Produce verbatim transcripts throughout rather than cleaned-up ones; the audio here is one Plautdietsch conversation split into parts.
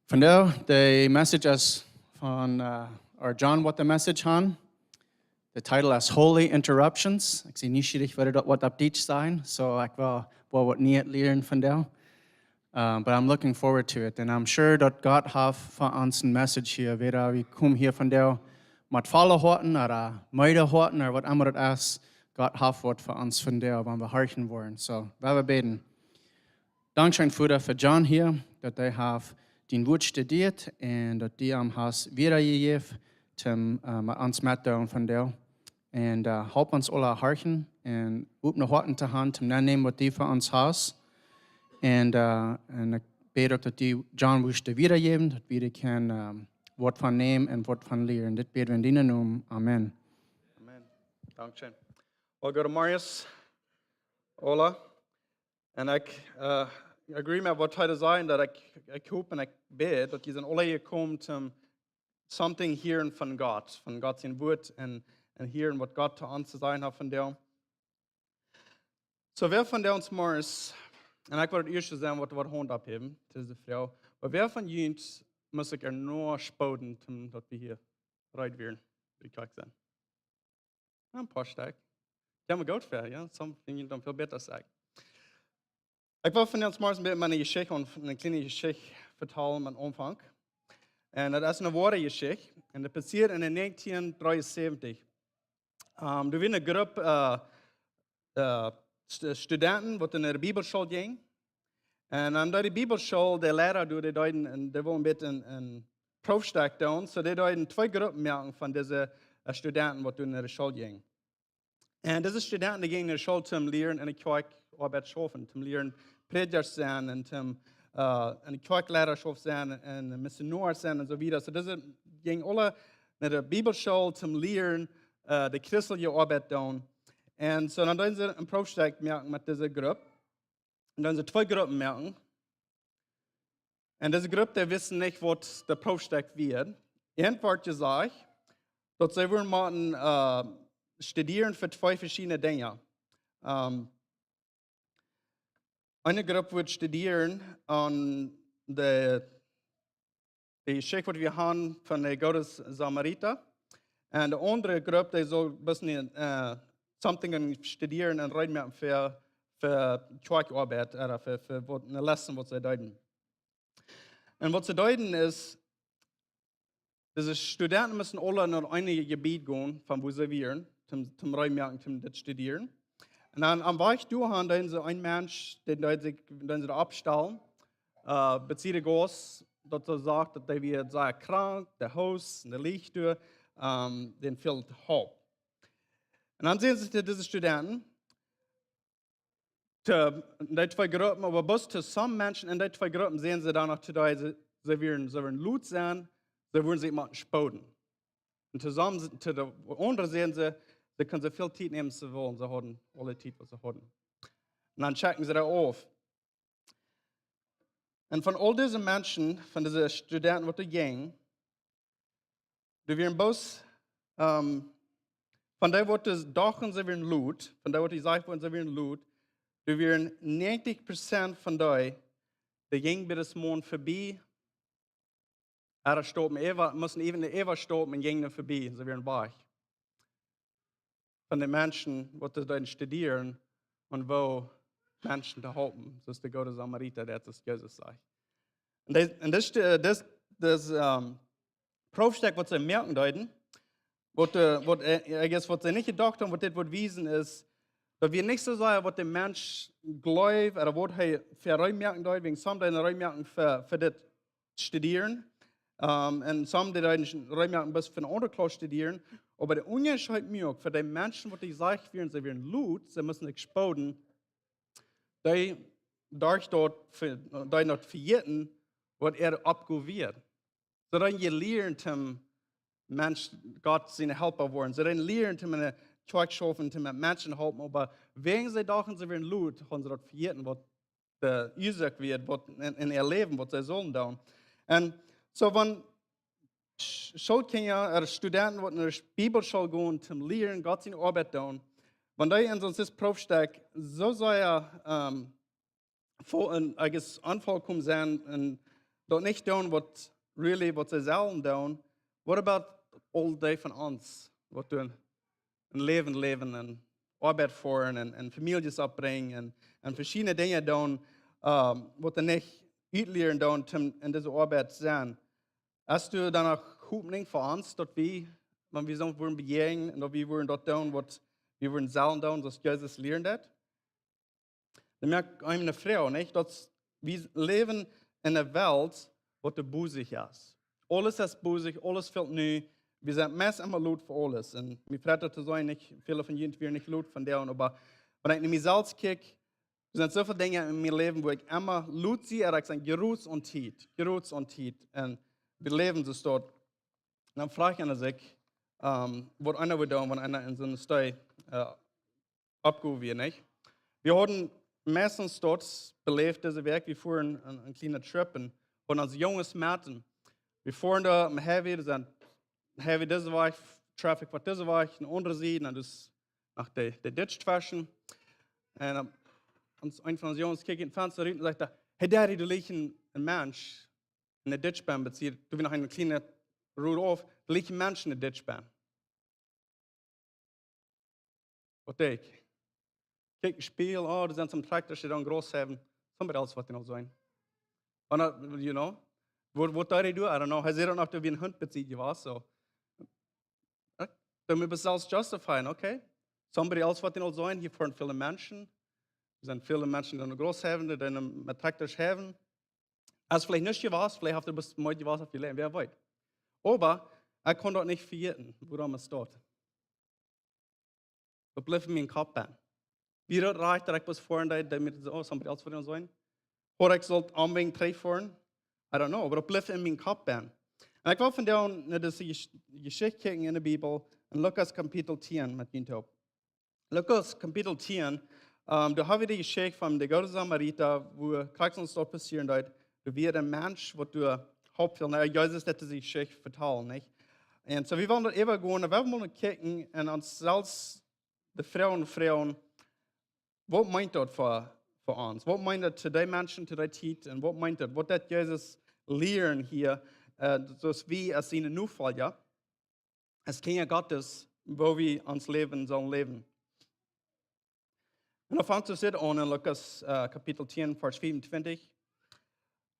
Vondoag, de message es von, uh, or John woat de message han. De title es Holy Interruptions. Ekj sie nieschierich, woo daut woat opp Dietsch sennen. So, ekj well, well waut Nieet lieren vondoag. Uh, but I'm looking forward to it. And I'm sure daut Gott haft fa ons een message hia. Wada wie komen hia vondoag met volle Hoaten, ooda meede Hoaten, ooda waut emma daut es. Gott haft waut fa ons vondoag, wan wie horchen woaren. So, well wie bäden. Dankscheen, Voda, fa John hia, daut hee haft dien Wuat studieet un daut du am hast wadajejäft, toom, uh, met ons metdoonen vondoag. Un, uh, help ons aule horchen un opne Hoaten to han, toom aunnämen waut du fa ons hast. Un, uh, un ekj bäd uk daut du John wurscht wadajäwen, daut wie kjennen, um, waut von nämen un waut von lieren. Dit bäd wie en dienen Nomen. Amen. Amen. Dankscheen. Well, goodemorjes. Hola. Un ekj, uh, agree met waut hee säd, daut ekj, ekj hoop un ekj bäd daut jie sent aule jekomen toom something hieren von Gott, von Gott sien Wuat un, un hieren waut Gott to ons to sajen haft vondoag. So, wäa von ons morjes, un ekj well daut ieeschte sennen waut, waut Haunt opphäwen, daut es de Froag, oba wäa von junt must ekj ea noch spoden, toom daut wie hia reed wieren, woo ekj sie? Een poa Stekj. Jie haben goot ver, jo? Something you don't feel better, saj ekj. Ekj well vondoag morjes een bät miene Jeschicht un eene kjliene Jeschicht vetalen aum Aunfank. Un daut es eene woare Jeschicht. Un daut passieed en de negentien dreeunsäwentich. Um, doa wia eene Grupp, uh, uh, St-, Studenten, waut en de Bibelschool jinjen. Un aun de Bibelschool, de Liera doa, dee deeden, un dee wullen een bät een, een Proowstekj doonen. So dee deeden twee Gruppen moaken von dise, uh, Studenten, waut doa en de School jinjen. Un dise Studenten, dee jinjen no de School toom lieren en de Kjoakj Oabeit schaufen, toom lieren Prädja sennen un toom, uh, en de Kjoakjliera sennen un Missionoa sennen un soo wieda. So dise jinjen aule no de Bibelschool toom lieren, uh, de christelje Oabeit doonen. Un so dan deeden see een Proowstekj moaken met dise Grupp. Un dan see twee Gruppen moaken. Un dise Grupp, dee wisten nich waut de Proowstekj wia. Eent wort jesajcht, daut see wudden motten, uh, studieren fa twee veschiedne Dinja. Um, eene Grupp wudd studieren aun de de Jeschicht waut wie haben von de goode Samarita. Un de aundre Grupp, dee sull een bät, uh, something studieren un reed moaken fa, fa Kjoakjoabeit, ooda fa, fa waut, eene Lesson waut see deeden. Un waut see deeden es, dise Studenten musten aule no een Jebiet gonen, von wua see wieren, toom, toom reed moaken, toom dit studieren. Un dan aum Wajch doahan, dan see een Mensch, dän, dän see, dän see doa oppstalen, uh, bie de Gauss, daut hee sajcht, daut hee wia sea krank, dee host, un dee licht doa, um, dän fäld Help. Un dan säden see to dise Studenten, to, en dee twee Gruppen, oba bloos to some Menschen en dee twee Gruppen säden see dan noch to dee, see, see wudden, see wudden lud sennen, see wudden sikj motten spoden. Un toom, to de aundre säden see, see kunnen soo väl Tiet nämen aus see wullen, see hauden aule Tiet waut see hauden. Un dan checkten see doa auf. Un von aul dise Menschen, von dise Studenten waut doa jinjen, doa wieren bloos, um, von dee waut dochten see wieren lud, von dee waut jesajcht worden see wieren lud, doa wieren negentig Prozent von dee, dee jinjen bie dän Maun verbie, ooda stopen äwa, musten äwa, äwa stopen un jinjen verbie, see wieren wajch. Von de Menschen waut doa deeden studieren un woo Menschen to halpen, soo aus de goode Samarita, dee, soo aus Jesus sajcht. Un dee, un dis, uh, dis, dis, um, Proowstekj waut see moaken deeden, waut, uh, waut, uh, I guess, waut see nich jedocht haben, waut dit wudd wiesen es, daut wia nich soo sea waut de Mensch jleeft, ooda waut hee fa reed moaken deed, wäajen some deeden reed moaken fa, fa dit studieren. Um, un some deeden reed moaken bloos fa eene aundre Klauss studieren. Oba de Unjascheet muak fa de Menschen waut jesajcht wieren, see wieren lud, see musten sikj spoden, dee doa daut ve-, dee daut vejäten, waut äare Oppgow wia. See deeden jelieet toom Mensch, Gott siene Helpa woaren. See deeden lieren toom enne Kjoakj schaufen, toom Menschen halpen, oba wäajen see dochten see wieren lud, haben see daut vejäten, waut de Uasoak wia, waut en, en äa Läwen, waut see sullen doonen. Un so wan Sch-, Schoolkjinja ooda Studenten waut no de Bibelschool gonen toom lieren, Gott siene Oabeit doonen, wan dee en soon Proowstekj soo sea, um, vo-, en, I guess, onvollkomen sent un daut nich doonen waut really, waut see sellen doonen, what about all dee von ons, waut doonen een Läwen läwen un Oabeit foaren un, un Famieljes oppbrinjen un, un veschiedne Dinja doonen, ähm, waut dee nich utlieren doonen, om en dise Oabeit to sennen? Hast du dan noch Hopninj fa ons, daut wie, wan wie soo wudden bejäajnen un daut wie wudden daut doonen, waut wie wudden sellen doonen, soo aus Jesus lieren deed? Dan moakt eem eene Froag, nich? Daut wie läwen en eene Welt, waut doa bosich es. Aules es bosich, aules fält nu. Wie sent meist emma lot fa aules. Un mie freit daut to seenen, nich, väle von junt wieren nich lot von däa, oba wan ekj no mie selfst kjikj, doa sent soo väl Dinja en mien Läwen, wua ekj emma lot sie, un ekj sie jrod aun Tiet, jrod aun Tiet. Un wie läwen soo doa. Un dan froag eena sikj, ähm, waut eena wudd doonen, wan eena en soone Städ, äh, oppjehowen wia, nich? Wie hauden meistens doa beläft dise Wäakj, wie fuaren een, een kjlienen Trip un hauden onse Junges met. Wie fuaren doa oppem Highway, doa sent Highway dise Wäakj, Traffic waut dise Wäakj, eene aundre Sied, un dan es noch de, de Ditch tweschen. Un, ähm, ons, eena von onse Junges kjikjt ut daut Fensta rut un sajcht: "Hey Daddy, doa licht een, een Mensch en de Ditch benn, beziehungsweise doa wia noch eene kjliene Road auf, doa licht een Mensch en de Ditch benn." Waut deed ekj? Kjikj em Spieejel, oh, doa sent some Trakjtasch, dee doonen Gras heaven. Somebody else woat dee noch seenen. Or not, you know? Waut, waut deed hee doonen? I don't know. Hee säd uk noch, doa wia een Hunt bie sikj jewast, so. Eh? Doa mott hee sikj selfst justifyen, okay? Somebody else woat dee noch seenen. Hia foaren väle Menschen. Doa sent väle Menschen, dee doonen Gras heaven, dee doonen met Trakjtasch heaven. Aus veleicht nich jewast, veleicht haft hee bloos mol jewast opp jelajcht, wäa weet. Oba ekj kaun daut nich vejäten, wuarom es daut. Daut blift en mienen Kopp benn. Wia daut rajcht, daut ekj bloos foaren deed, daut mie soo, oh, somebody else woat dee noch seenen? Ooda ekj sull aum Wajch trigjfoaren? I don't know, oba daut blift en mienen Kopp benn. Un ekj well vondoag no dise Jesch-, Jeschicht kjikjen en de Bibel, en Lukas Kapitel tieen met junt toop. Lukas Kapitel tieen, ähm, doa ha wie de Jeschicht von de goode Samarita, wua krakjt soo waut passieren deed. Doa wia een Mensch, waut doa hauptfäl, na, Jesus deed dise Jeschicht vetalen, nich? Un soo, wie wellen daut äwagonen, wie wellen mol kjikjen un ons selfst de Froag froagen, waut meent daut fa, fa ons? Waut meent daut to dee Menschen, to dee Tiet? Un waut meent daut, waut deed Jesus lieren hia, eh, soo aus wie aus siene Nofolja, aus Kjinja Gottes, woo wie ons Läwen sellen läwen? Un dan fangt et aun en Lukas, eh, Kapitel tieen, Varsch vea un twintich.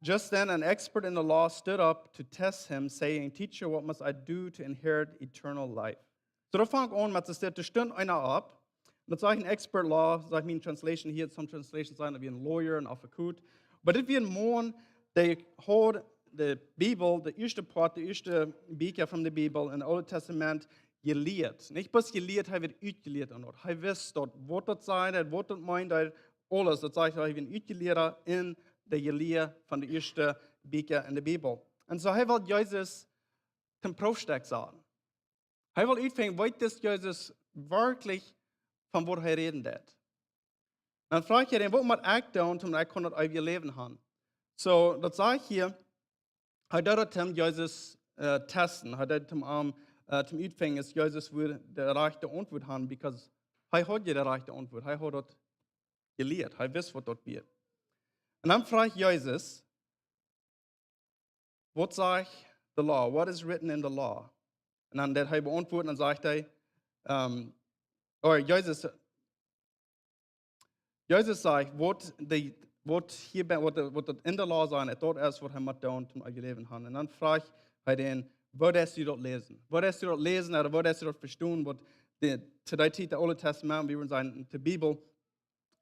Just then, an expert in the law stood up to test him, saying, "Teacher, what must I do to inherit eternal life?" Soo, daut fangt aun met, daut doa stunt eena opp. Daut sajcht een expert law, sajcht miene Translation hia, some translations sajen daut wia een lawyer, een Advokat. Oba dit wia een Maun, dee haud de Bibel, de ieeschte Poat, de ieeschte Bieekja von de Bibel em Oolen Tastament jelieet. Nich bloos jelieet, hee wia utjelieet aun daut. Hee wist daut, waut daut sajcht, waut daut meent, aules. Daut sajcht, hee wia een Utjelieeda en de Jelia von de ieeschte Bieekja en de Bibel. Un soo, hee wull Jesus toom Proowstekj saten. Hee wull utfinjen, weet dis Jesus werkjlich von waut hee räden deed. Dan fruach hee am, waut mott ekj doonen, om daut ekj kaun daut eewje Läwen haben? Soo, daut sajcht hia, hee deed daut om Jesus, eh, testen. Hee deed daut om, eh, om utfinjen, aus Jesus wudd de rajchte Auntwuat haben, because hee haud je de rajchte Auntwuat. Hee haud daut jelieet. Hee wist, waut daut wia. Un dan fruach Jesus, waut sajcht de law? What is written in the law? Un dan deed hee beauntwuaden, dan sajcht hee, ehm, or Jesus, Jesus sajcht, waut de, waut hia bie, waut de, waut daut en de law sajcht, daut es waut hee mott doonen, om eewjet Läwen haben. Un dan fruach hee dän, woo deist du daut läsen? Woo deist du daut läsen, ooda woo deist du daut vestonen, waut de, to dee Tiet, de Oole Tastament, wie wudden sajen, de Bibel,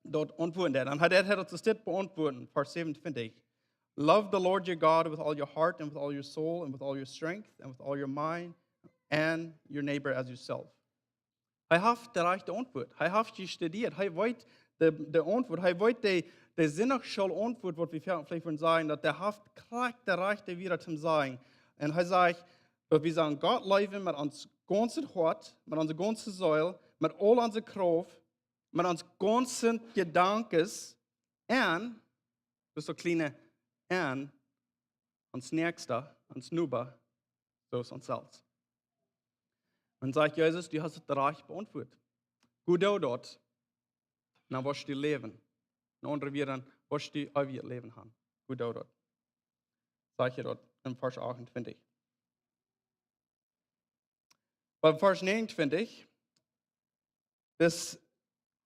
daut auntwuaden deed. Un hee deed, hee daut soo dit beauntwuaden, Varsch säwenuntwintich. "Love the Lord your God with all your heart and with all your soul and with all your strength and with all your mind and your neighbor as yourself." Hee haft de rajchte Auntwuat. Hee haft jestudieet. Hee weet de, de Auntwuat. Hee weet de, de sinnichste Auntwuat, waut wie ve-, veleicht wudden sajen, daut hee haft krakjt de rajchte Wieed om to sajen. Un hee sajcht, daut wie sellen Gott leewen met ons gaunzet Hoat, met onse gaunze Seel, met aul onse Krauft, met ons gaunzen Jedanken un, daut es daut kjliene, un ons Näakjsta, ons Noba, soo aus ons selfst. Un sajcht Jesus, du hast daut rajcht beauntwuat. Go doo daut. Dan woascht du läwen. En aundre Wieed, dan woascht du eewjet Läwen haben. Go doo daut. Sajcht hee doa en Varsch achtuntwintich. Bie Varsch näajenuntwintich, dis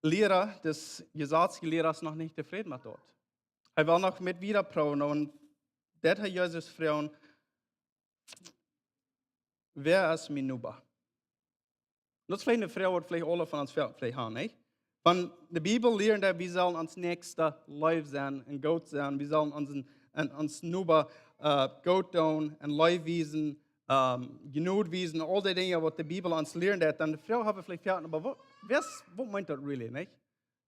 Liera, dis Jesazliera es noch nich tofräd met daut. Hee well noch met wieda proowen un daut hee Jesus froagen: "Wäa es mien Noba?" Daut es veleicht eene Froag, waut veleicht aule von ons ve-, veleicht haben, nich? Von de Bibel lieren, daut wie sellen ons Näakjsten leew sennen un goot sennen. Wie sellen onsen, un ons Noba, äh, goot doonen un leew wiesen, ähm, Jnod wiesen, aul dee Dinja, waut de Bibel ons lieren deit. Dan de Froag haben wie veleicht, oba waut, waut, waut meent daut really, nich?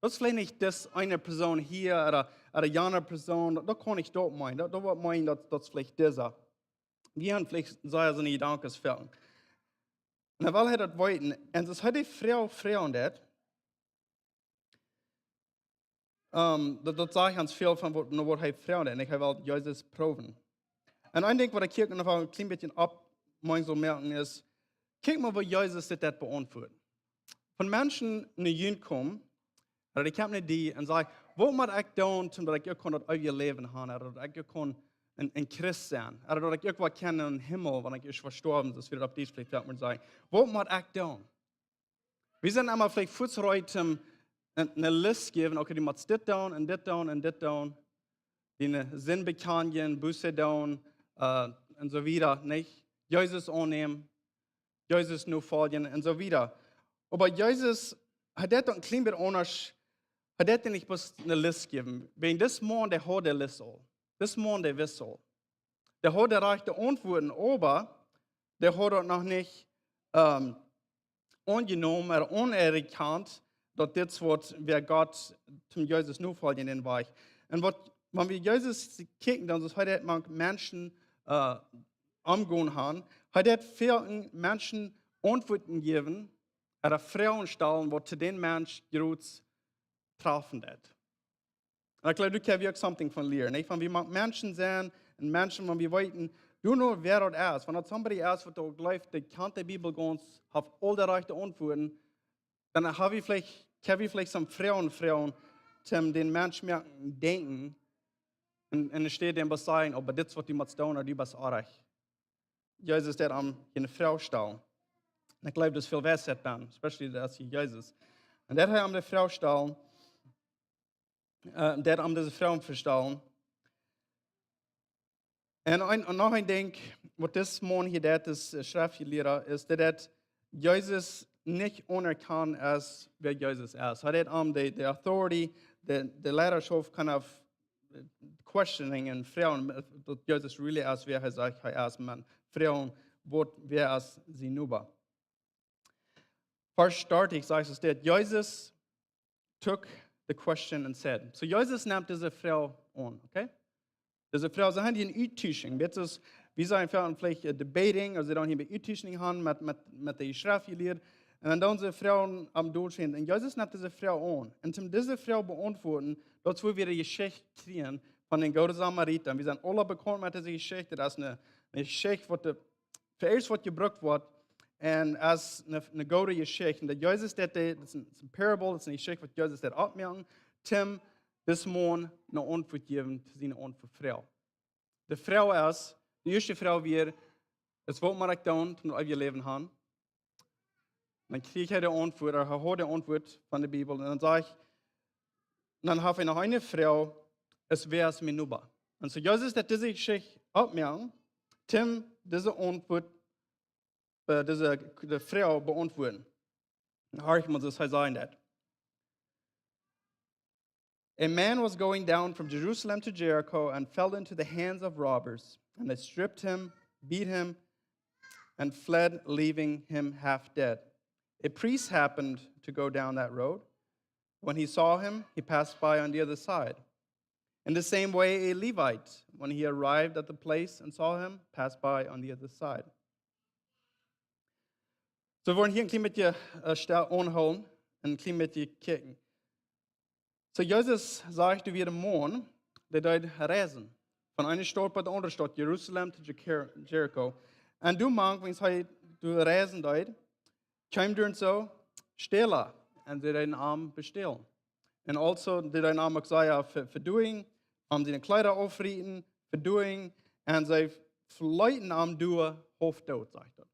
Daut es veleicht nich dise eene Persoon hia ooda, ooda jane Persoon, daut, daut kaun nich daut meenen. Daut, daut woat meenen, daut, daut es veleicht dise. Wie haben veleicht sea soone Jedanken fälen. Un dan well hee daut weeten. Un aus hee dee Froag froagen deit, ähm, daut, daut sajcht ons väl von waut, no waut hee froagen deit. Un hee well Jesus proowen. Un een Dinkj, waut ekj hia noch een kjlien bät oppmoakjsom moaken es, kjikj mol, woo Jesus dit, dit beauntwuat. Wan Menschen no junt komen, ooda dee komen no die un sajen: "Waut mott ekj doonen, om daut ekj uk kaun daut eewje Läwen haben, ooda daut ekj uk kaun een, een Christ sennen, ooda daut ekj uk waut kaun em Himmel, wan ekj es vestorwen, soo aus wie daut opp Dietsch veleicht mol sajen. Waut mott ekj doonen?" Wie sent emma veleicht fuaz reed, om eene, eene List jäwen: "Okay, du motst dit doonen un dit doonen un dit doonen. Diene Sind bekjanen, Buße doonen, äh, un soo wieda, nich? Jesus aunnämen, Jesus nofoljen un soo wieda." Oba Jesus, hee deit daut een kjlien bät aundasch. Hee deit nich bloos eene List jäwen. Wäajen dis Maun, dee haud de List aul. Dis Maun, dee wist aul. Dee haud de rajchte Auntwuaten, oba dee haud daut noch nich, ähm, aunjenomen ooda aunerkjant, daut dit waut, wäa Gott, toom Jesus nofoljen dän Wajch. Un waut, wan wie Jesus kjikjen, dan es hee daut mank Menschen, äh, omgonen haben. Hee deit väl Menschen Auntwuaten jäwen, ooda Froagen stalen, waut to dän Mensch jrod trafen deit. Un ekj jleew, doa kjenn wie uk something von lieren, nich? Wan wie mank Menschen sent un Menschen, wan wie weeten, doano, wäa daut es. Wan daut somebody es, waut uk jleeft, dee kjant de Bibel gaunz, haft aul de rajchte Auntwuaten, dan hab wie veleicht, kjenn wie veleicht soone Froagen froagen, toom dän Mensch moaken denkjen, un, un enne Städ dän bloos sajen: "Oba dit es waut du motst doonen, ooda du best oajch." Jesus deit am eene Froag stalen. Un ekj jleew, daut es väl Weisheit dan, especially daut es Jesus. Un deit hee am de Froag stalen, äh, deit am dise Froag stalen. Un een, un noch een Dinkj, waut dis Maun hia deit, dis, äh, Schreftjelieeda, es daut, daut Jesus nich aunerkjant es, wäa Jesus es. Hee deit am de, de authority, de, de Leiterschoft kind of, äh, questioning un froagen, äh, daut Jesus really es, wäa hee sajcht hee es, mau froagen, waut, wäa es sien Noba. Varsch dartich sajcht et dit: "Jesus took the question and said." So Jesus nemt dise Froag aun, okay? Dise Froag, see haben hia eene Uttuschunk. Dit es, wie sent hia veleicht, äh, debating, aulsoo see doonen hia eene Uttuschunk haben met, met, met de Schreftjelieede. Un dan doonen see Froagen aum Doonen. Un Jesus nemt dise Froag aun. Un om dise Froag beauntwuaden, daut es wua wie de Jeschicht kjrieen von dän gooden Samarita. Wie sent aule bekaunt met dise Jeschicht. Daut es eene, eene Jeschicht, waut de, fa eent waut jebrukt woat. Un aus eene, eene goode Jeschicht. Un daut Jesus daut, daut es een, es een parable, daut es eene Jeschicht, waut Jesus deit opmoaken, om dis Maun eene Auntwuat jäwen to siene Auntwuat Froag. De Froag es, de ieeschte Froag wia, es: "Waut mott ekj doonen, om daut eewje Läwen haben?" Dan kjrieech hee de Auntwuat, ooda hee haud de Auntwuat von de Bibel. Un dan sajcht, dan haud hee noch eene Froag, es: "Wäa es mien Noba?" Un so Jesus deit dise Jeschicht opmoaken, om dise Auntwuat, äh, dise, de Froag beauntwuaden. Un horch mol, waut hee sajcht doa. "A man was going down from Jerusalem to Jericho and fell into the hands of robbers, and they stripped him, beat him, and fled, leaving him half dead. A priest happened to go down that road. When he saw him, he passed by on the other side. In the same way, a Levite, when he arrived at the place and saw him, passed by on the other side." So, wie woaren hia een kjlien bät, äh, stell aunhoolen un een kjlien bät kjikjen. So, Jesus sajcht, doa wia een Maun, dee deed reisen. Von eene Staut bat de aundre Staut, Jerusalem to Jer-, Jericho. Un doa mank, wan hee doa reisen deed, kjeemen doa soo Stäla un see deeden am bestälen. Un aulsoo, see deeden am uk sea ve-, vedoagen, am siene Kjleeda aufrieten, vedoagen, Un see leeten am doa haulf doot, sajcht daut.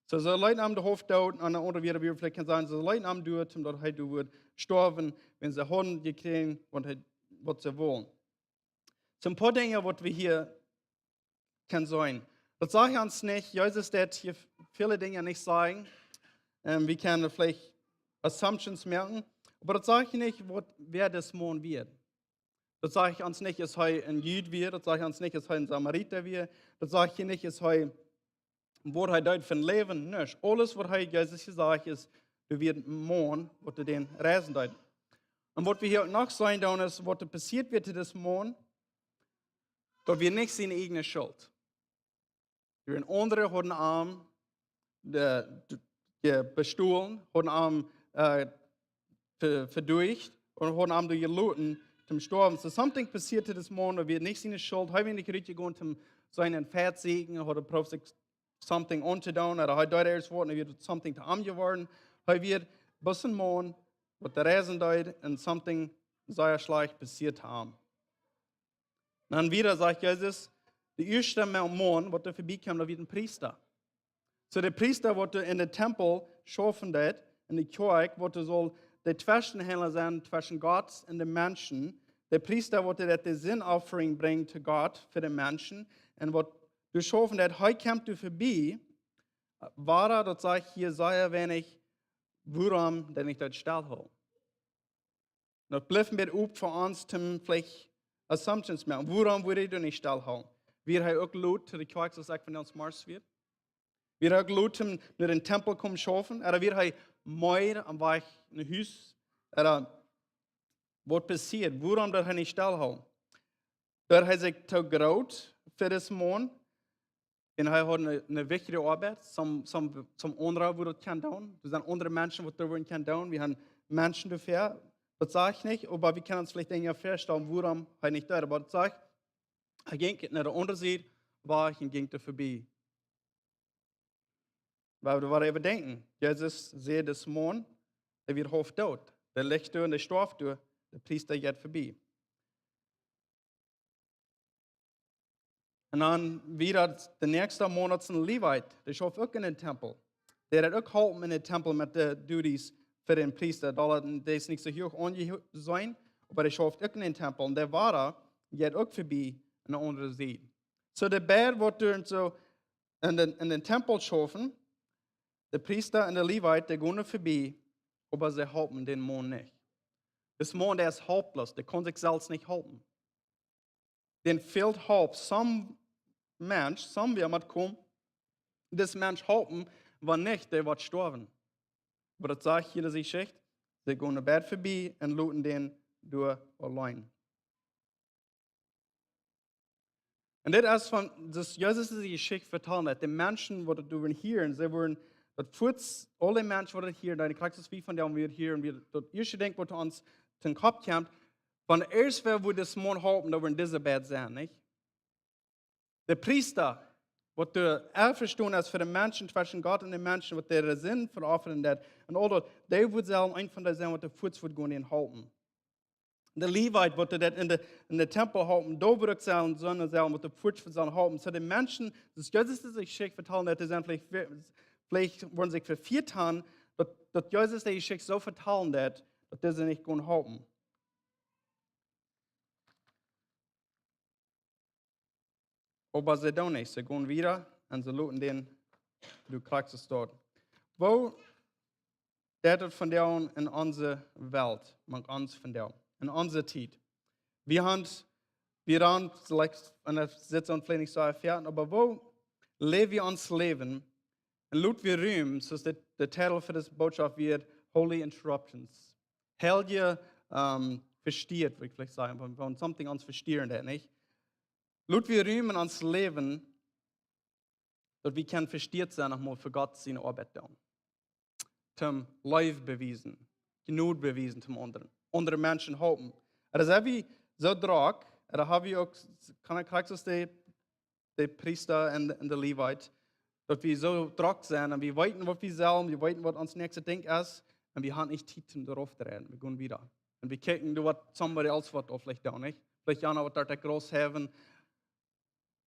So, see leeten am doa haulf doot, un aun de aundre Wieed, wie wie veleicht kjennen sajen, see leeten am doa, om daut hee doa wudd stoawen, wiels see hauden jekjräajen, waut hee, waut see wullen. Soo een poa Dinja, waut wie hia kjennen seenen. Daut sajcht ons nich, Jesus deed hia väle Dinja nich sajen. Ähm, wie kjennen veleicht Assumptions moaken, oba daut sajcht nich, waut, wäa dis Maun wia. Daut sajcht ons nich, aus hee een Jud wia, daut sajcht ons nich, aus hee een Samarita wia, daut sajcht hia nich, aus hee, waut hee deed fa een Läwen, nuscht. Aules, waut hee Jesus jesajcht es, doa wia een Maun, waut doa dän reisen deed. Un waut wie hia uk noch seenen doonen, es, waut doa passieet wia to dis Maun, daut wia nich siene ieejne Schult. Doa wieren aundre, hauden am de, de, de bestolen, hauden am, äh, ve-, veduicht un hauden am doa jeloten toom stoawen. So something passieed to dis Maun, daut wia nich siene Schult. Hee wia nich rutjegonen toom sienen Feit sieekjen, haud jeprooft sikj something auntodoonen, ooda hee deed ieescht waut, un wia something to am jeworden. Hee wia bloos een Maun, waut doa reisen deed, un something sea schlajcht passieed to am. Dan wieda sajcht Jesus, de ieeschte Ma-, Maun, waut doa verbie kjeem, daut wia een Priesta. So de Priesta, waut doa en dän Tempel schaufen deed, en de Kjoakj, waut doa sull de Tweschenhaundla sennen tweschen Gott un de Menschen. De Priesta, waut doa de Sin offering brinjen to Gott fa de Menschen. Un waut doa schaufen deed, hee kjemt doa verbie, wada, daut sajcht hia sea weinich, wuarom dee nich daut stellhoolen. Daut blift een bät op fa ons, toom veleicht Assumptions moaken. Wuarom wudd hee doa nich stellhoolen? Wia hee uk lot to de Kjoakj, soo aus ekj vondoag zemorjes wia? Wia hee uk lot, toom no dän Tempel komen schaufen? Ooda wia hee meed aum Wajch no Hus? Ooda waut passieed? Wuarom deed hee nich stellhoolen? Deed hee sikj too groot fa dis Maun? Un hee haud eene, eene wichtje Oabeit, soo, soo, soo aundre wudden daut kjennen doonen. Doa sent aundre Menschen, waut daut wudden kjennen doonen. Wie haben Menschen doafäa. Daut saj ekj nich, oba wie kjennen ons veleicht Dinja väastalen, wuarom hee nich deed. Oba daut sajcht, hee jinkj no de aundre Sied, wajch un jinkj doa verbie. Wie woaren doaräwa denkjen. Jesus säd, dis Maun, dee wia haulf doot. Dee licht doa un dee storf doa, de Priesta jeit verbie. Un dan wia de näakjste Maun, daut es een Levit, dee schauft uk en dän Tempel. Dee haud uk jeholpen en dän Tempel met de duties fa dän Priesta. Daut, dee es nich soo huach aunjeseenen, oba dee schauft uk en dän Tempel. Un dee wia, dee haud uk verbie aun de aundre Sied. So de beid, waut doa soo en dän, en dän Tempel schaufen, de Priesta un de Levit, dee gonen verbie, oba see halpen dän Maun nich. Dis Maun, dee es helpless, dee kaun sikj selfst nich halpen. Dän fält Help. Soon Mensch, soon wäa mott komen, dis Mensch halpen, wan nich, dee woat stoawen. Oba daut sajcht hia de Jeschicht, see gonen beid verbie un loten dän doa auleen. Un dit es von, daut Jesus dise Jeschicht vetalen deed, de Menschen, waut daut wudden hieren, see wudden daut fuaz, aule Menschen, waut daut hieren, dee krakjt soo aus wie vondoag wudden hieren, wia daut ieeschte Dinkj, waut ons tom Kopp kjemt, wan ieescht wäa wudd dis Maun halpen, dan wudden dise beid sennen, nich? De Priesta, waut doa envestonen es fa de Menschen, tweschen Gott un de Menschen, waut äare Sind veoffren deed, un aul daut, dee wudd sellen een von dee sennen, waut doa fuaz wudd gonen un halpen. De Levit, waut doa daut en dän, en dän Tempel halpen, doa wudd uk sellen, sellen, sellen, waut doa fuaz wudd sellen halpen. So de Menschen, daut Jesus dise Jeschicht vetalen deed, dee sent veleicht, veleicht wudden sikj vefieet haben, daut, daut Jesus dise Jeschicht soo vetalen deed, daut dise nich kunnen halpen. Oba see doonen nich, see gonen wieda un see loten dän, du krakjt soo doa. Woo deit daut vondoag en onse Welt, mank ons vondoag, en onse Tiet? Wie haben, wie haben, veleicht, un daut sitt soo veleicht nich soo erfoaren, oba woo läw wie ons Läwen? Un lot wie Rum, soo aus de, de Titel fa dise Botschaft wia, Holy Interruptions. Heilje, ähm, vestieet, wudd ekj veleicht sajen, wan, wan something ons vestieren deit, nich? Lot wie Rum en ons Läwen, daut wie kjennen vestieet sennen, noch mol fa Gott siene Oabeit doonen. Toom Leew bewiesen, Jnod bewiesen toom aundren, aundre Menschen halpen. Ooda sent wie soo drock, ooda haben wie uk, kaun ekj krakjt soo aus de, de Priesta un, un de Levit, daut wie soo drock sent un wie weeten, waut wie sellen, wie weeten, waut ons näakjstet Dinkj es, un wie haben nich Tiet, om doaropp to räden. Wie gonen wieda. Un wie kjikjen, doa woat somebody else waut veleicht doonen, nich? Veleicht jana waut doa de Gras haben.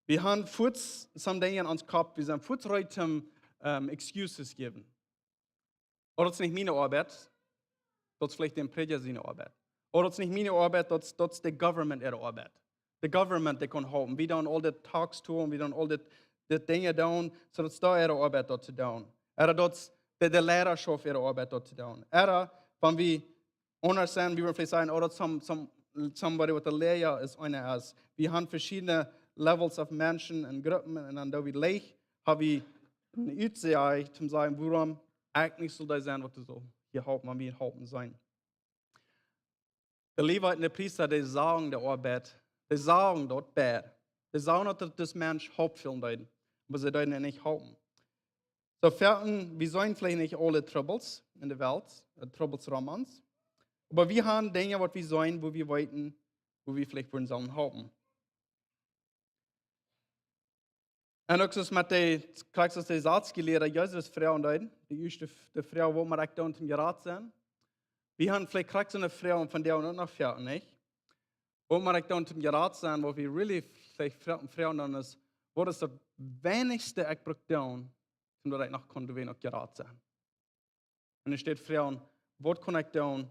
Wie haben fuaz some Dinja en ons Kopp, wie sent fuaz reed om, ähm, excuses jäwen. Ooda daut es nich miene Oabeit, daut es veleicht dän Prädja siene Oabeit. Ooda daut es nich miene Oabeit, daut es, daut es de government äare Oabeit. De government, dee kaun halpen. Wie doonen aul dit tax tools, wie doonen aul dit, dit Dinja doonen, soo daut es äare Oabeit daut to doonen. Ooda daut es de, de Leidaschoft äare Oabeit daut to doonen. Ooda wan wie aundasch sent, wie wudden veleicht sajen, ooda daut some, some, somebody waut de Leida es, eena es. Wie haben veschiedne levels of Menschen en Gruppen un dan doa wie leicht, haben wie een Utseich, om to sajen, wuarom ekj nich saul dee sennen, waut dee saul hia halpen, wan wie halpen sellen. De Levieten, de Priesta, dee sagen de Oabeit, dee sagen daut bäd. Dee sagen daut, daut dis Mensch halpen deed, oba see deeden am nich halpen. Soo, veleicht, wie sent veleicht nich aule Trubbels en de Welt, äh, Trubbels rom ons. Oba wie haben Dinja, waut wie sent, wua wie weeten, wua wie veleicht wudden sellen halpen. Un uk soo met de, krakjt soo aus de Satzjelieede Jesus froagen deed, de ieeschte, de Froag, waut mott ekj doonen om jerat sennen? Wie haben veleicht krakjt soone Froag von dee uk noch froagen, nich? Waut mott ekj doonen om jerat sennen, waut wie really veleicht fro-, froagen dan es, waut es daut weinichste ekj bruk doonen, om daut ekj noch kunn doawäajen uk jerat sennen? Un doa steit froagen, waut kaun ekj doonen,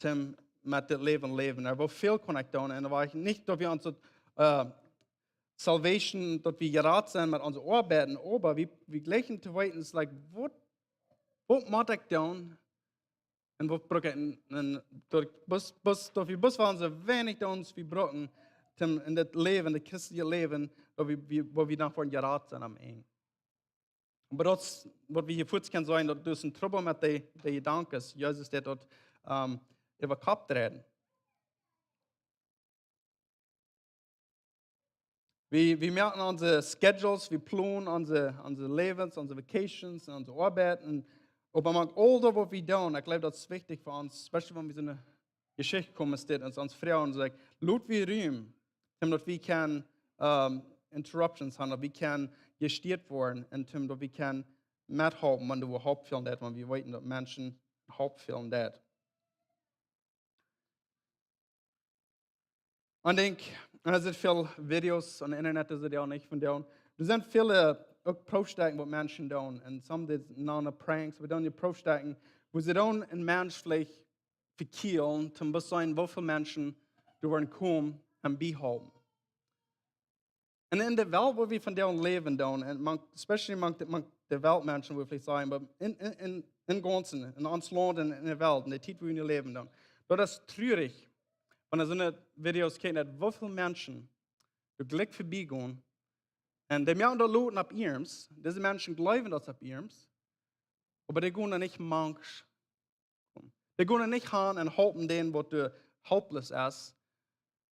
om met dit Läwen läwen? Ooda woo väl kaun ekj doonen? Un dan weet ekj nich, daut wie ons daut, äh, salvation, daut wie jerat sent met onse Oabeiten, oba wie, wie jleichen to weeten, es like, waut, waut mott ekj doonen? Un waut bruk ekj en, en, daut, bloos, bloos, daut wie bloos woaren soo weinich doonen aus wie brucken, om en dit Läwen, dit christelje Läwen, daut wie, wie, wua wie dan fa jerat sent aum Enj. Oba daut es, waut wie hia fuaz kjennen seenen, daut es een Trubbel met de, de Jedanken. Jesus deed daut, ähm, äwa Kopp dreien. Wie, wie moaken onse Schedules, wie plonen onse, onse Läwes, onse Vacations un onse Oabeit. Un oba mank aul daut, waut wie doonen, ekj jleew, daut es wichtich fa ons, especially wan wie soone Jeschicht komen, es dit, es ons Froag un sajcht, lot wie Rum, om daut wie kjennen, ähm, interruptions haben, daut wie kjennen jestieet woaren un om daut wie kjennen methalpen, wan doa halpen fälen deit, wan wie weeten, daut Menschen halpen fälen deit. Un denkj, un doa sent väl Videos aum Internet, daut see dee uk nich von doonen. Doa sent väl, äh, uk Proowstekjen, waut Menschen doonen. Un some dee nanen pranks, oba dee doonen Proowstekjen, wua see doonen een Mensch veleicht vekjielen, om bloos seenen, woo väl Menschen doa woaren komen un bie haben. Un en de Welt, wua wie vondoag läwen doonen, un mank, especially mank de, mank de Weltmenschen, wudd ekj veleicht sajen, oba en, en, en, em Gaunzen, en ons Launt, en, en de Welt, en de Tiet, wua wie nu läwen doonen, daut es trurich, wan eena soone Videos kjikjt, daut woo väl Menschen doa jlikj verbie gonen, un dee moaken daut loten opp iernst, dise Menschen jleewen daut opp iernst, oba dee gonen doa nich mank. Dee gonen nich han un halpen dän, waut doa helpless es.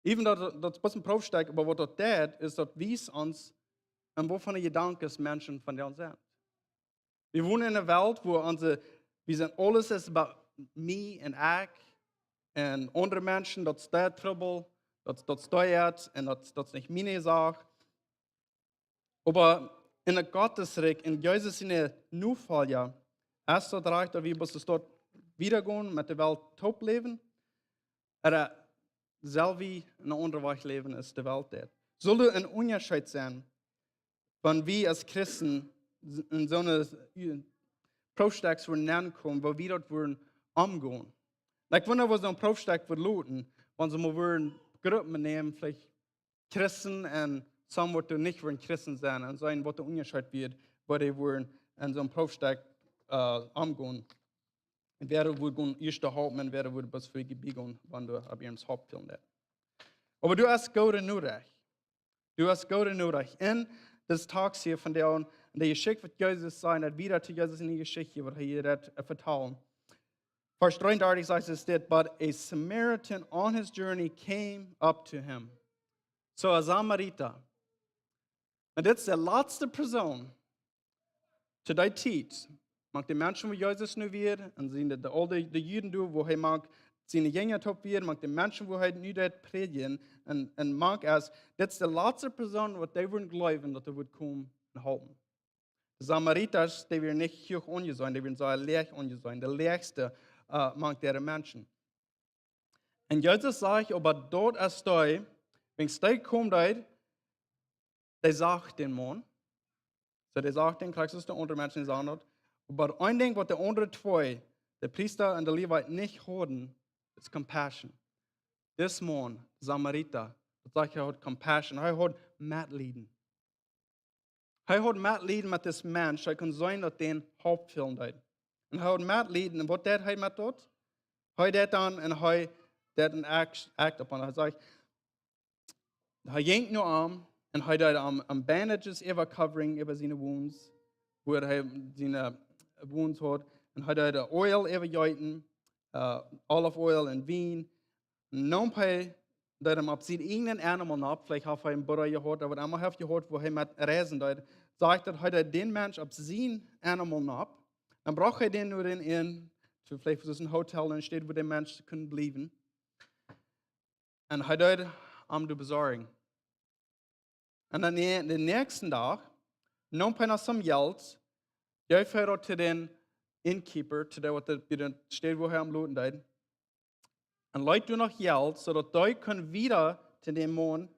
Even daut, daut es bloos een Proowstekj, oba waut daut deit, es daut wiest ons, en waut fa Jedanken Menschen vondoag sent. Wie wonen en eene Welt, wua onse, wie sent, aules es about me un ekj un aundre Menschen, daut es äa Trubbel, daut, daut es äa, un daut, daut es nich miene Sach. Oba en daut Gottes Rikj, en Jesus siene Nofolja, es daut rajcht, daut wie bloos doa wieda gonen, met de Welt toop läwen? Ooda sell wie en een aundren Wajch läwen, aus de Welt deit? Saul doa een Unjascheet sennen, wan wie aus Christen en soone, äh, Proowstekj wudden nenkomen, woo wie daut wudden omgonen? Like, wan wie soon Proowstekj wudden loten, wan see mol wudden Gruppen nämen, veleicht Christen un some, waut doa nich wudden Christen sennen, un seenen, waut de Unjascheet wia, woo dee wudden en soon Proowstekj, äh, omgonen. Un wäa wudd gonen ieescht halpen un wäa wudd bloos vebie gonen, wan doa opp iernst halpen fälen deit. Oba doa es goode Norecht. Doa es goode Norecht. En dise Text hia vondoag, en de Jeschicht, waut Jesus säd, daut wieda to Jesus enne Jeschicht, waut hee hia daut, äh, vetalen. Varsch dreeundartich sajcht et dit: "But a Samaritan on his journey came up to him." Soo, een Samarita. Un dit es de latste Persoon to dee Tiet, mank de Menschen, wua Jesus nu wia, un sent de, de, aul de, de Juden doa, wua hee mank siene Jinja toop wia, mank de Menschen, wua hee nu deed prädjen, un, un mank es, dit es de latste Persoon, waut dee wudden jleewen, daut hee wudd komen un halpen. De Samarita, dee wieren nich huach aunjeseenen, dee wieren sea läach aunjeseenen, de läachste, äh, mank dee Menschen. Un Jesus sajcht, oba daut es dee, wan dee kjemt, dee, Dee sach dän Maun. Soo, dee sach dän, krakjt soo aus de aundre Menschen, dee sagen daut. Oba een Dinkj, waut de aundre twee, de Priesta un de Leviten, nich hauden, es compassion. Dis Maun, Samarita, daut sajcht, hee haud compassion. Hee haud Metlieden. Hee haud Metlieden met dis Mensch. Hee kunn seenen, daut dän Hoat fälen deed. Un hee haud Metlieden. Un waut deed hee met daut? Hee deed dan, un hee deed een act, act opp am. Hee sajcht, hee jinkj no am un hee deed am, am bandages äwa, covering äwa siene wounds, wua hee siene wounds haud. Un hee deed Oil äwa jeeten, äh, olive oil un Wien. Neem hee, deed am opp sien eejnen animal nopp, veleicht haft hee een Burra jehaut, ooda waut emma hee haft jehaut, wua hee met reisen deed. Sajcht daut, hee deed dän Mensch opp sien animal nopp. Dan brocht hee dän no dän Inn, to veleicht fa een Hotel, enne Staut, wua de Mensch kunn bliewen. Un hee deed am doa besorjen. Un dan de, dän näakjsten Dach neem hee noch soon Jelt, jeef hee daut to dän innkeeper, to dee, waut de, bie de Staut, wua hee am loten deed. Un leet doa noch Jelt, soo daut hee kunn wieda to dän Maun,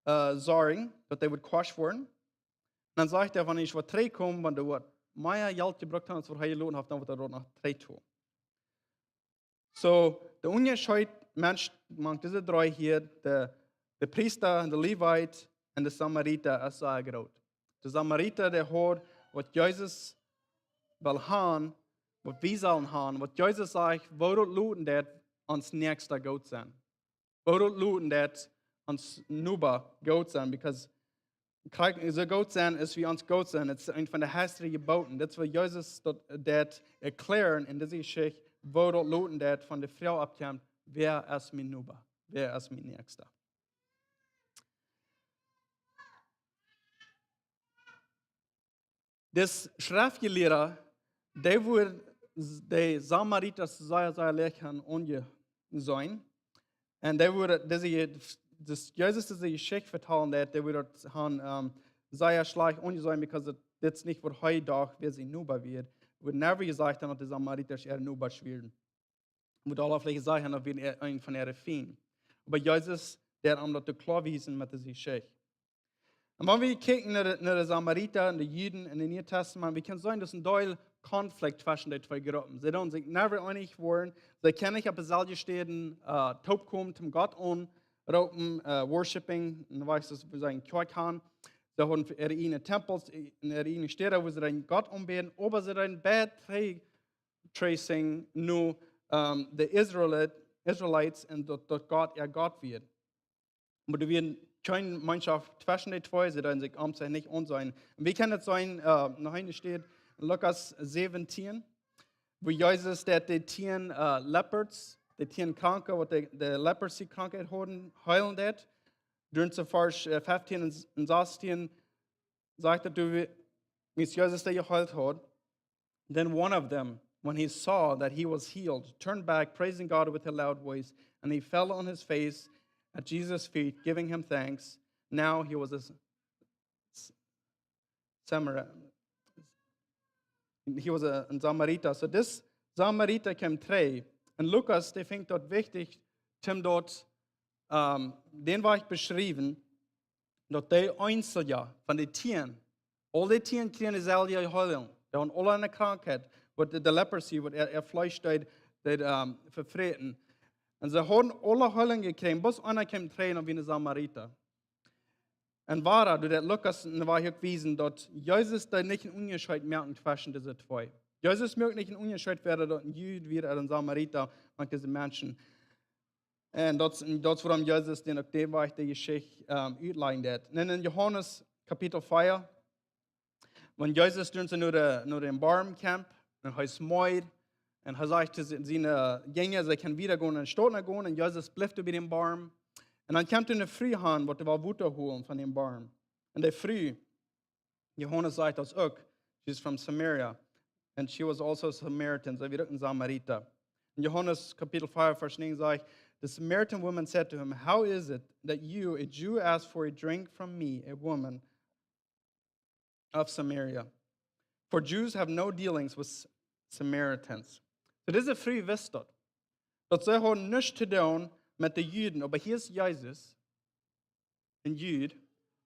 äh, sorjen, daut dee wudd kwosch woaren. Un dan sajcht hee, wan ekj woa trigjkomen, wan doa woat mea Jelt jebrukt haben, aus waut hee jeloten haft, dan woat hee daut noch trigjtolen. Soo, de Unjascheet Mensch mank dise dree hia, de, de Priesta, de Levit un de Samarita, es sea groot. De Samarita, dee haud, waut Jesus well haben, waut wie sellen haben, waut Jesus sajcht, woo daut loten deit, ons Näakjsta goot sennen. Woo daut loten deit, ons Noba goot sennen, because krakjt soo goot sennen es, aus wie ons goot sennen. Daut es eent von de heilste Jeboten. Daut es, waut Jesus daut, daut erkjläat en dise Jeschicht, woo daut loten deit, von de Froag oppkjemt: Wäa es mien Noba? Wäa es mien Näakjsta? Dis Schreftjelieede, dee wort de Samarita sea, sea leicht aunjeseenen. Un dee wort, dee, dis Jesus dise Jeschicht vetalen deed, dee wort daut han, ähm, sea schlajcht aunjeseenen, because daut, dit es nich, waut hee docht, wäa sien Noba wia. Wort never jesajcht han, daut de Samarita äare Nobasch wieren. Mott aule veleicht jesajcht han, daut wia een von äare Fiend. Oba Jesus deed am daut kloa wiesen met dise Jeschicht. Un wan wie kjikjen no de, no de Samarita un de Juden en daut Niee Tastament, wie kjennen seenen, daut es een Deel Konflikt tweschen dee twee Gruppen. See doonen sikj never eenich woaren. See kjennen nich opp deselwje Städen, äh, toopkomen, toom Gott aunroopen, äh, worshipping, un weetst, daut wie sajen, Kjoakj han. See hauden äare eejne Tempels un äare eejne Städen, wua see dän Gott aunbäden, oba see deeden bad tracing no, ähm, de Israelit-, Israelites un daut, daut Gott äa Gott wia. Oba doa wia kjeene Jemeenschoft tweschen dee twee, see deeden sikj aun sikj nich aunseenen. Un wie kjennen daut seenen, äh, noch eene Städ, en Lukas säwentieen, wua Jesus daut de tieen, äh, Lepers, de tieen Kranke, waut de, de Leprosy-Krankheit hauden, heelen deed. Doa en Varsch, äh, feftieen un, un sastieen sajcht daut, doa, aus Jesus dee jeheelt haud, then one of them, when he saw that he was healed, turned back, praising God with a loud voice, and he fell on his face at Jesus' feet, giving him thanks. Now he was a S-, S-, Samari-, he was a, a Samarita. So dis Samarita kjeem trigj. Un Lukas, dee finjt daut wichtich, om daut, ähm, dän Wajch beschriewen, daut dee eensje von de tieen, aul dee tieen kjrieejen deeselwje Heelunk. Dee hauden aule eene Krankheit, waut de, de Leprosy, waut äa, äa Fleesch deed, deed, ähm, vefräten. Un see hauden aule Heelunk jekjräajen, bloos eena kjeem trigj, un wia een Samarita. Un wada, doa deed Lukas en de Wajch uk wiesen, daut Jesus deed nich een Unjascheet moaken tweschen dise twee. Jesus muak nich een Unjascheet, wäa daut een Jud wia ooda een Samarita, mank dise Menschen. Un daut, daut es wuarom Jesus dän uk dän Wajch de Jeschicht, ähm, utlajcht. Un en Johanes Kapitel vea, wan Jesus doa no de, no dän Boom kjemt, un hee es meed, un hee sajcht to sie-, siene Jinja, see kjennen wieda gonen un Stoot gonen, un Jesus blift bie dän Boom. Un dan kjemt eene Fru aun, waut well Wota holen von dän Boom. Un de Fru, Johanes sajcht daut uk, she's from Samaria, and she was also a Samaritan, see wia uk een Samarita. En Johanes Kapitel vea, Varsch näajen sajcht, the Samaritan woman said to him, "How is it that you, a Jew, ask for a drink from me, a woman of Samaria? For Jews have no dealings with S-, Samaritans." So dise Fru wist daut, daut see haud nuscht to doonen met de Juden, oba hia es Jesus, een Jud.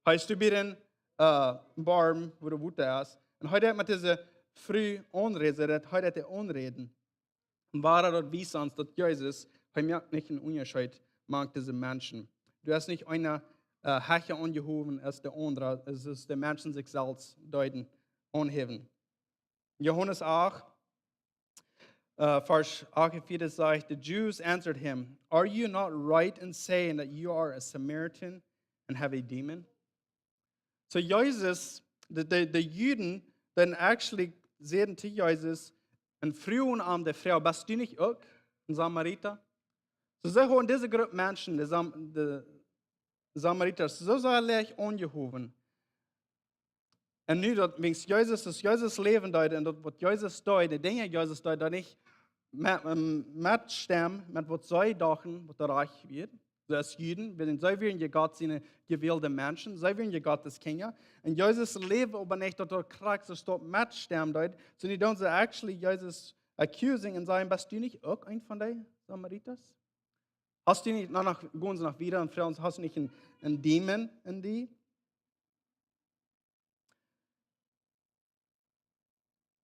Hee es doa bie dän äh, Borm, wua de Wota es. Un hee deit met dise Fru aunräden, daut hee deit aunräden. Un woo daut wiest ons, daut Jesus, hee moakt nich eenen Unjascheet mank dise Menschen. Du hast nich eenen, äh, hecha aunjehowen aus de aundre, es, es de Menschen sikj selfst deeden aunhäwen. Johanes acht, äh, Varsch achtunvierzig sajcht: "The Jews answered him, 'Are you not right in saying that you are a Samaritan and have a demon?'" So Jesus, de, de, de Juden, then actually säden to Jesus un fruagen am de Froag: "Best du nich uk een Samarita?" So see hauden dise Grupp Menschen, de, Sam de Samarita, soo sea leicht aunjehowen. Un nu daut, wiels Jesus, daut Jesus läwen deed un daut waut Jesus deed, de Dinja Jesus deed, daut nich met, ähm, metstemden met waut see dochten, waut doa rajcht wia. Soo aus Juden, wiels see wieren je Gott siene jewälde Menschen, see wieren je Gottes Kjinja. Un Jesus läwd oba nich daut, daut krakjt soo stoakj metstemmen deed, sondern dee doonen actually Jesus accusing un sajen: "Best du nich uk een von dee Samaritas? Hast du nich, no, no, gonen see no wieda un froagen: Hast du nich een, een Demon en die?"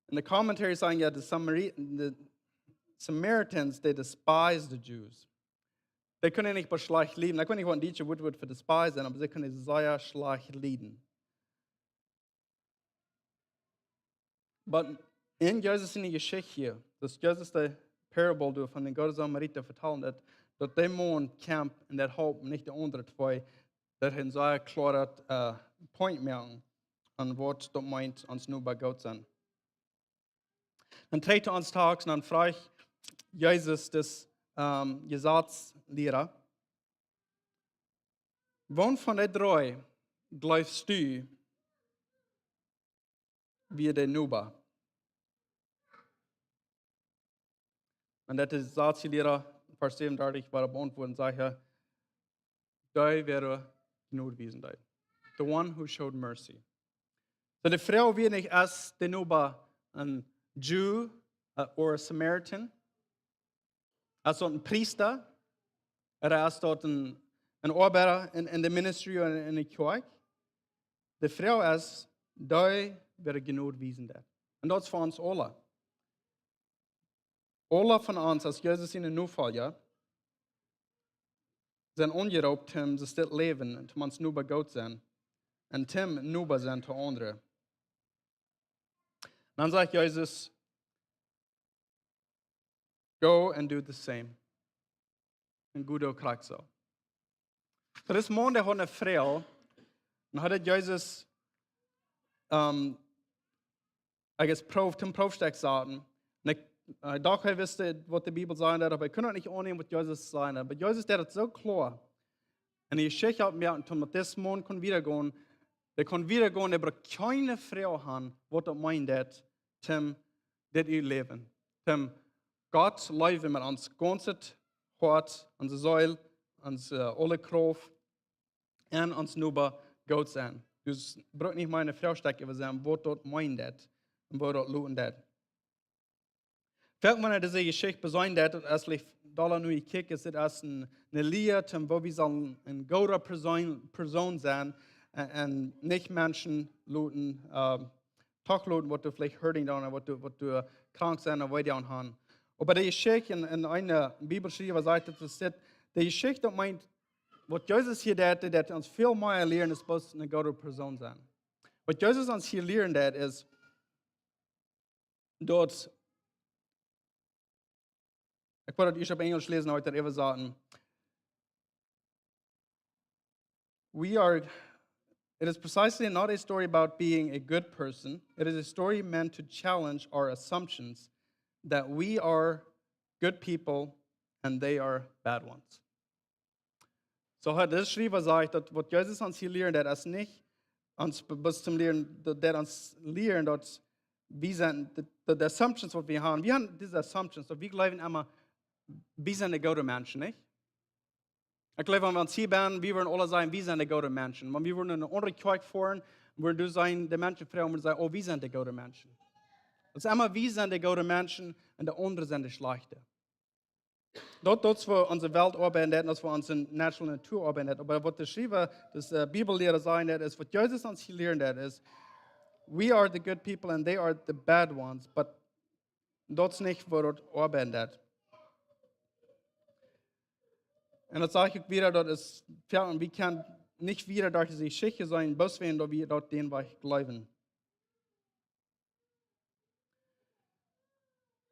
And the commentaries saying, yeah, the, Samari the Samaritans, they despise the Jews. Dee kunnen nich bloos schlajcht lieden. Ekj weet nich waut een dietsche Wuat wudd fa despise sennen, oba see kunnen sea schlajcht lieden. But en Jesus siene Jeschicht hia, daut Jesus de Parabel doa von dän gooden Samarita vetalen deed, daut de Maun kjemt un daut halpt nich de aundre twee, daut hee een sea kloaret, äh, point moaken aun waut daut meent, ons Noba goot sennen. Dan trigj to ons Text, dan fruach Jesus dän, ähm, Jesazliera: "Wäm von dee dree jleefst du, wia de Noba?" Un daut de Jesazliera, Varsch säwenundartich, wada beauntwuaden, sajcht hee: "Dee, wäa Jnod wiesen deed." The one who showed mercy. So de Froag wia nich, es de Noba een Jew, äh, or a Samaritan? Es daut een Priesta? Ooda es daut een, een Oabeida en, en de ministry un en de Kjoakj? De Froag es, dee, wäa Jnod wiesen deed. Un daut es fa ons aula. Aula von ons, aus Jesus siene Nofolja, sent aunjeroopt, om soo dit Läwen, om ons Noba goot sennen un om Noba sennen to aundre. Dan sajcht Jesus: "Go and do the same." Un go doa krakjt soo. So dis Maun, dee haud eene Froag. Un haud Jesus, ähm, I guess, Proow, toom Proowstekj saten. Un ekj, äh, docht, hee wist, waut de Bibel sajen deed, oba hee kunn daut nich aunnämen, waut Jesus sajen deed. Oba Jesus deed daut soo kloa. Un de Jeschicht haud mie, un toom daut dis Maun kunn wieda gonen, dee kunn wieda gonen, dee brukt kjeene Froag han, waut daut meent, daut, toom dit utläwen. Toom Gott leewen met ons gaunzet Hoat, onse Seel, onse, äh, aule Krauft un ons Noba goot sennen. Dus brukt nich mea eene Froag stalen äwa sennen, waut daut meent daut un woo daut luten deed. Fält mie dise Jeschicht besonda daut, aus ekj dolla nu kjikj, es daut aus een, eene Lia, toom woo wie sellen eene goode Persoon, Persoon sennen un, un nich Menschen loten, äh, toch loten, waut doa veleicht hurting doonen, waut doa, waut doa krank sent un wee dee aun han. Oba de Jeschicht en, en een Bibelschriewa sajcht, daut es dit, de Jeschicht, daut meent, waut Jesus hia deed, daut ons väl mea lieren es bloos eene goode Persoon sennen. Waut Jesus ons hia lieren deed, es daut, ekj well daut ieescht opp Enjlisch läsen, oba ekj daut äwa saten. We are, it is precisely not a story about being a good person. It is a story meant to challenge our assumptions that we are good people and they are bad ones. So hee, de Schriewa sajcht, daut waut Jesus ons hia lieren deed, es nich ons be-, bloos toom lieren, daut, daut ons lieren, daut wie sent, de, de, de assumptions, waut wie han. Wie han dise assumptions, daut wie jleewen emma, wie sent de goode Menschen, nich? Ekj jleew, wan wie ons hia sent, wie wudden aule sajen, wie sent de goode Menschen. Wan wie wudden en eene aundre Kjoakj foaren, wudden doa sennen, de Menschen froagen, wudden sajen: "Oh, wie sent de goode Menschen." Daut es emma, wie sent de goode Menschen un de aundre sent de schlajchte. Daut, daut es woo onse Welt oabeiden deit, daut es woo onse natural Natua oabeiden deit. Oba waut de Schriewa, daut, äh, Bibelliera sajen deit, es, waut Jesus ons hia lieren deit, es, "We are the good people and they are the bad ones," but daut es nich woo daut oabeiden deit. Un daut saj ekj uk wada, daut es, jo, un wie kjennen nich wada derch dise Jeschicht sennen, bloos wäajen daut wie daut dän Wajch jleewen.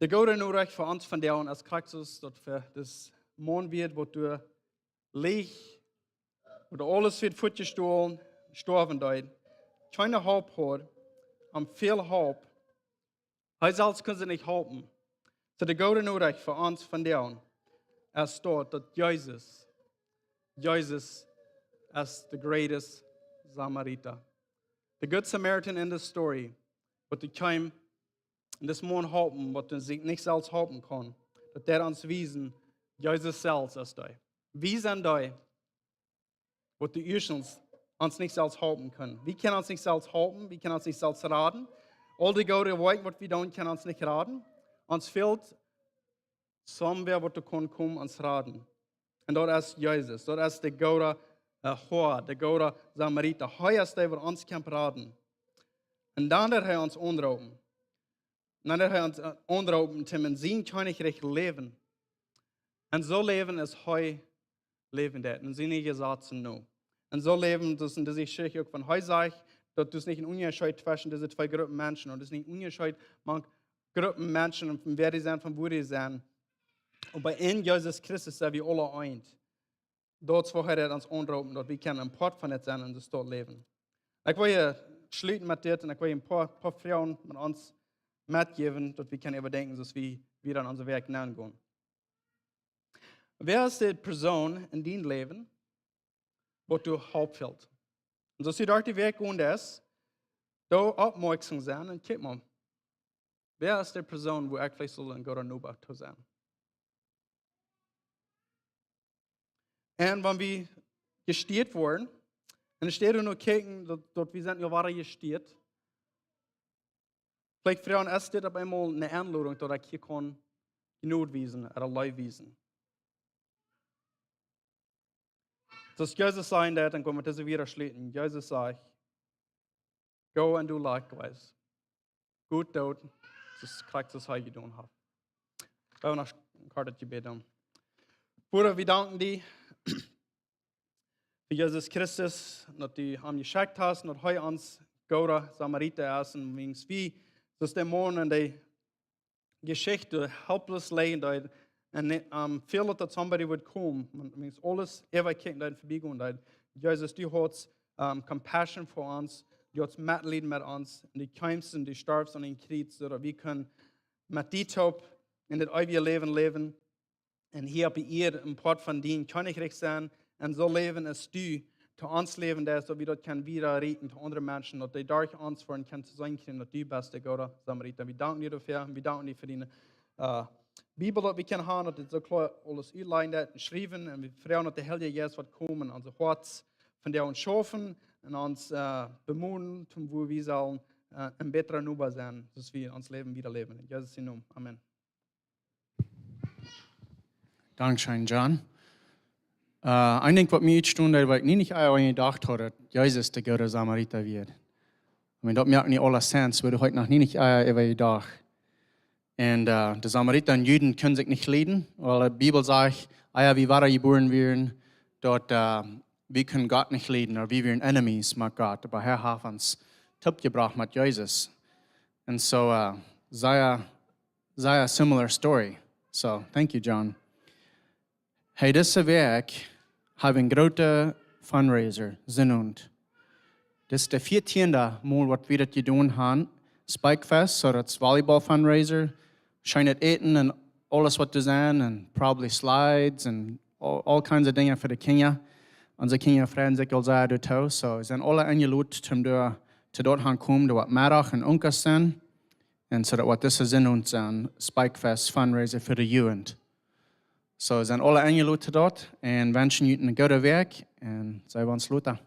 De goode Norecht fa ons vondoag es Christus, daut fa dis Maun wia, waut doa leech, waut aules wia fuatjestolen, stoawen deed. Kjeene Help haud, am väl Help. Hee selfst kunn sikj nich halpen. Soo de goode Norecht fa ons vondoag es daut, daut Jesus, Jesus es the greatest Samarita. The Good Samaritan in the story, waut doa kjeem un dis Maun halpen, waut hee sikj nich selfst halpen kunn, daut deit ons wiesen, Jesus selfst es dee. Wie sent dee, waut doa ieeschtens ons nich selfst halpen kjennen. Wie kjennen ons nich selfst halpen, wie kjennen ons nich selfst raden. Aul de goode Woakjen, waut wie doonen, kjennen ons nich raden. Ons fält somewhere, waut doa kaun komen, ons raden. Un daut es Jesus, daut es de goode, äh, Hoad, de goode Samarita. Hee es dee, waut ons kaun raden. Un dan deit hee ons aunroopen. Dan deit hee ons, äh, aunroopen, om en sien Kjennichrikj läwen. Un soo läwen aus hee läwen deit, un siene Jesazen no. Un soo läwen, daut es en dise Jeschicht uk von, hee sajcht, daut es nich een Unjascheet tweschen dise twee Gruppen Menschen, un daut es nich een Unjascheet mank Gruppen Menschen un von wäa dee sent, von wua dee sent. Oba en Jesus Christus sent wie aule eent. Daut es woo hee ons aunroopt, daut wie kjennen een Poat von dit sennen un daut doa läwen. Ekj well hia schluten met dit un ekj well een poa, poa Froagen met ons metjäwen, daut wie kjennen äwadenkjen, soo aus wie, wie dan onse Wäaj nenngonen. Wäa es de Persoon en dien Läwen, waut doa Help fält? Un soo aus du doa de Wäaj gonen deist, doa oppmoaksom sennen un kjikj mol, wäa es de Persoon, wua ekj veleicht saul een gooda Noba to sennen? Un wan wie jestieet woaren, un enne Städ no kjikjen, daut, daut wie sent nu wada jestieet, veleicht froagen, es dit opp eemol eene Enlodunk, daut ekj hia kaun Jnod wiesen, ooda Leew wiesen? Soo aus Jesus sajen deit, dan kjenn wie dise wada schluten. Jesus sajcht, "Go and do likewise." Goot doonen, soo aus Christus hee jedonen haft. Wie haben noch een kortet Jebäd dan. Voda, wie danken die fa Jesus Christus, daut du am jeschekjt hast, daut hee ons gooda Samarita es, un wiels wie, soo aus de Maun en de Jeschicht, helplos lijen deed, un nich, ähm, fält daut somebody would come, wiels aules äwakjikjen deed, verbiegonen deed. Jesus, du haudst, ähm, compassion fa ons, du haudst Metleet met ons, un du kjeemst un du storfst aun een Kjriez, soo daut wie kjennen met die toop en daut eewje Läwen läwen. Un hia opp de Ieed een Poat von dien Kjennichrikj sennen. Un soo läwen aus du to ons läwen deist, daut wie daut kjennen wieda rieekjen to aundre Menschen, daut dee derch ons woaren kjennen to seenen kjrieen, daut du best de gooda Samarita. Wie danken die doafäa. Wie danken die fa diene, äh, Bibel, daut wie kjennen haben, daut dit soo kloa aules utlajen deit un schriewen. Un wie froagen, daut de Heilje Jeist woat komen, onse Hoaten vondoag schaufen un ons, äh, bemoden, om woo wie sellen, äh, een bätra Noba sennen, soo aus wie ons Läwen wieda läwen. En Jesus sienen Nomen. Amen. Dankscheen, John. Äh, een Dinkj, waut mie utstunt, daut ekj nie nich aun jedocht haud, daut Jesus de gooda Samarita wia. I mean, daut moakt nich aule sense, oba daut haud ekj noch nie nich aun jedocht. Un, äh, de Samarita un Juden kunnen sikj nich lieden, wiels de Bibel sajcht, ea wie wada jebuaren wieren, daut, äh, wie kunnen Gott nich lieden, ooda wie wieren enemies met Gott. Oba hee haft ons toopjebrocht met Jesus. Un soo, äh, sea sea similar story. So, thank you, John. Hey, dise Wäakj hab wie een grooten Fundraiser, Sennowent. Dit es de vieetieende Mol, waut wie daut jedonen haben. Spikefest, soo daut es Volleyball Fundraiser, scheenet Äten un aules, waut doa sennen, un probably slides un all, all kinds of Dinja fa de Kjinja. Onse Kjinja freien sikj aul sea doatoo. So, sent aule enjelot, om doa, to doa han komen, doa woat Meddach un Unkas sennen. Un soo daut woat dise Sennowent een Spikefest Fundraiser fa de Jugend. So, sent aule enjelot doa un wenschen junt eene goode Wäakj un seenen wie ons lota.